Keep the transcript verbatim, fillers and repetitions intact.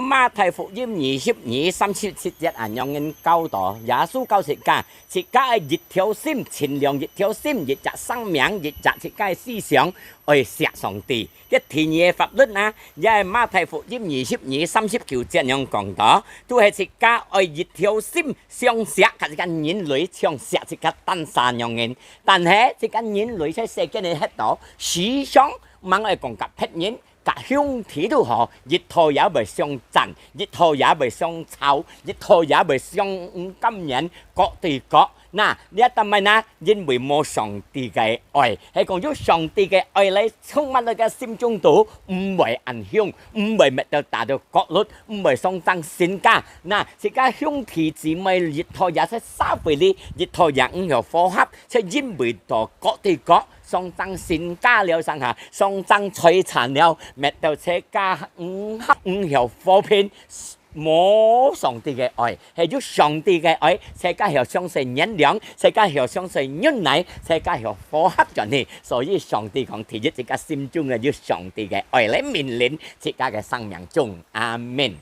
馬太福音二十二三十七節恁樣教導，耶穌教自家，自家愛一條心，盡量一條心，一隻生命，一隻自家个思想，愛惜上帝。這第二个法律啊，也係馬太福音二十二三十九節樣講到，都係自家愛一條心相惜，佮自家人類像惜自家單儕樣人。但係自家人類在世間个歇到，時常吂愛講佮別人， 佮兄弟都好，一頭也會相戰，一頭也會相吵，一頭也會相毋甘願，各對各。那，這但係呢，因為無上帝个愛，係講有上帝个愛來充滿到个心中肚，毋會恁凶，毋會搣到打到角落，毋會相爭身家。那，自家兄弟姊妹一頭也在社會裡，一頭也毋曉和合，就因為到各對各， 相爭身家了上下，相爭財產了，搣到自家毋合，毋曉和平，無上帝个愛，係有上帝个愛，自家曉相信原諒，自家曉相信忍耐，自家曉和合轉去。所以上帝講，第一，自家心中个有上帝个愛來命令自家个生命中。阿門。